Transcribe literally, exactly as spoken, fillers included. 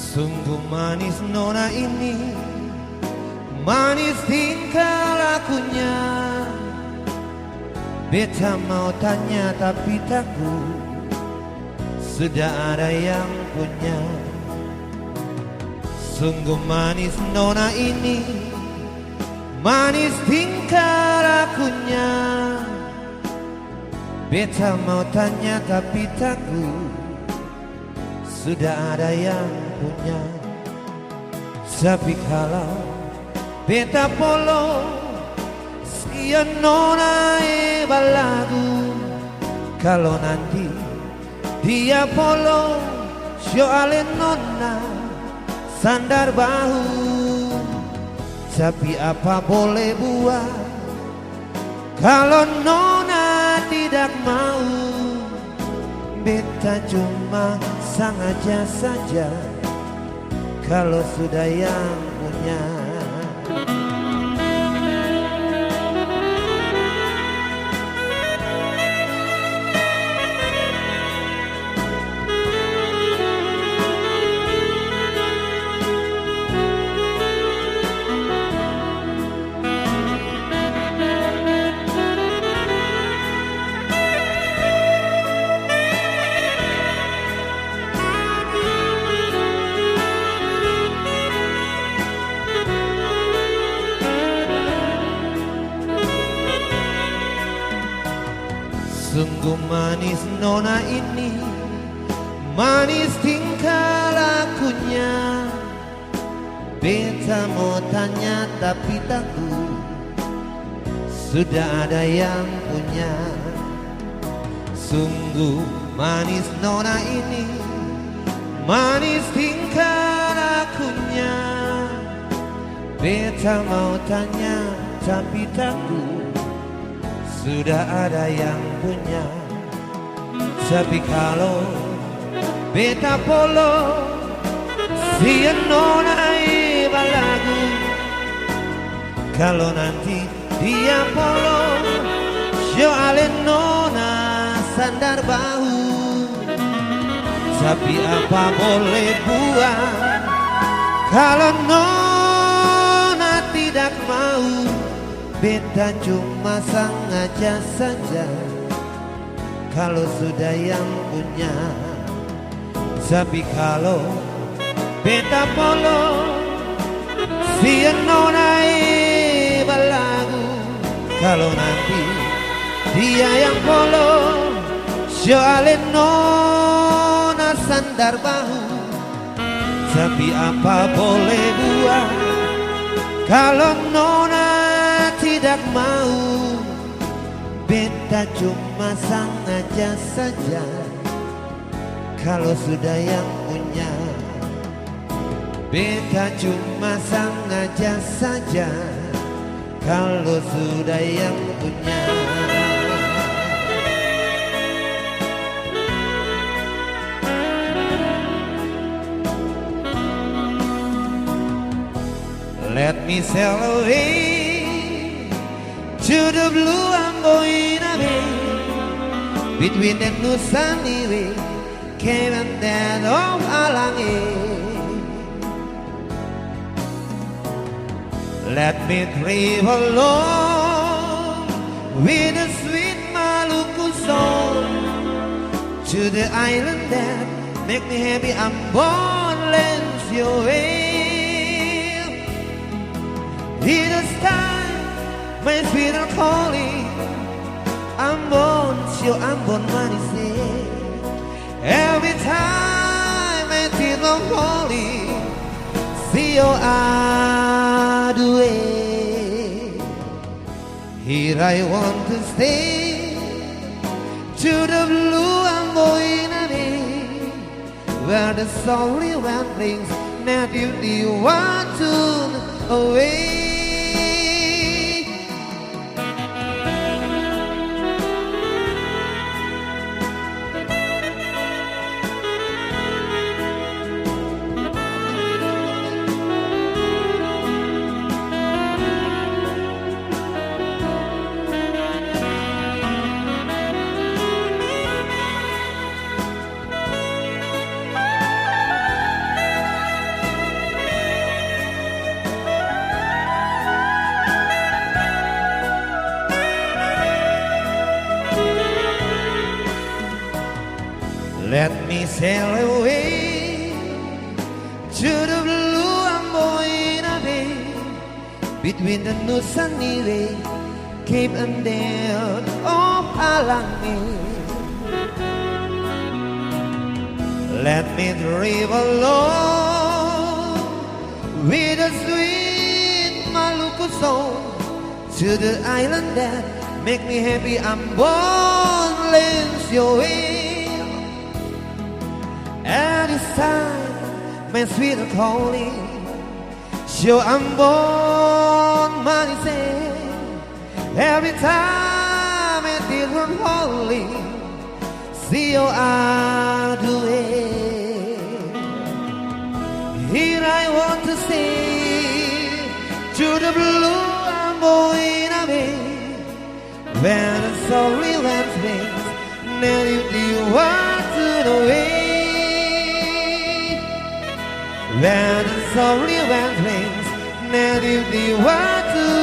Sungguh manis nona ini, manis tingkah lakunya. Beta mau tanya tapi takut sudah ada yang punya. Sungguh manis nona ini, manis tingkah lakunya. Beta mau tanya tapi takut sudah ada yang punya. Tapi kalau beta polo, sio nona e balagu. Kalau nanti dia polo, sio ale nona sandar bahu. Tapi apa boleh buat, kalau nona tidak mau, beta cuma sangaja saja. Kalau sudah yang punya. Sungguh manis nona ini, manis tingkah lakunya. Beta mo tanya tapi takut sudah ada yang punya. Sungguh manis nona ini, manis tingkah lakunya. Beta mau tanya tapi takut sudah ada yang punya. Tapi kalo beta polo, sio nona e balagu. Kalo nanti dia polo, sio ale nona sandar bahu. Tapi apa boleh buat, kalo nona tidak mau, beta cuma sangaja saja. Kalo sudah yang punya. Tapi kalo beta polo, sio nona e balagu. Kalo nanti dia yang polo, sio ale nona sandar bahu. Tapi apa boleh buat, kalo nona tidak mau. Beta cuma sangaja saja, kalo sudah yang punya. Beta cuma sangaja saja, kalo sudah yang punya. Let me sail away to the blue Amboina Bay, between the Nusa Highway, Cape and that of Alange. Let me travel along with the sweet Maluku song to the island that make me happy, Ambon lands your way. Hear the sky, my sweet are calling. Ambon, sio Ambon manis e. Every time I think of calling, sio adue. Here I want to stay to the blue Amboina Bay. Where the softly wind brings native Liwa tune away. Sail away to the blue Amboina Bay, between the Nusa Nile, Cape and Dale of Alange. Let me drive along with a sweet Maluku song to the island that make me happy, Ambon lands your way. At this time, my sweet calling, show Ambon manis, eh. Every time it is unholy, see your eye do it. Here I want to say to the blue Amboina Bay, when the softly winds brings, now you the water away. When the softly winds brings, now you the water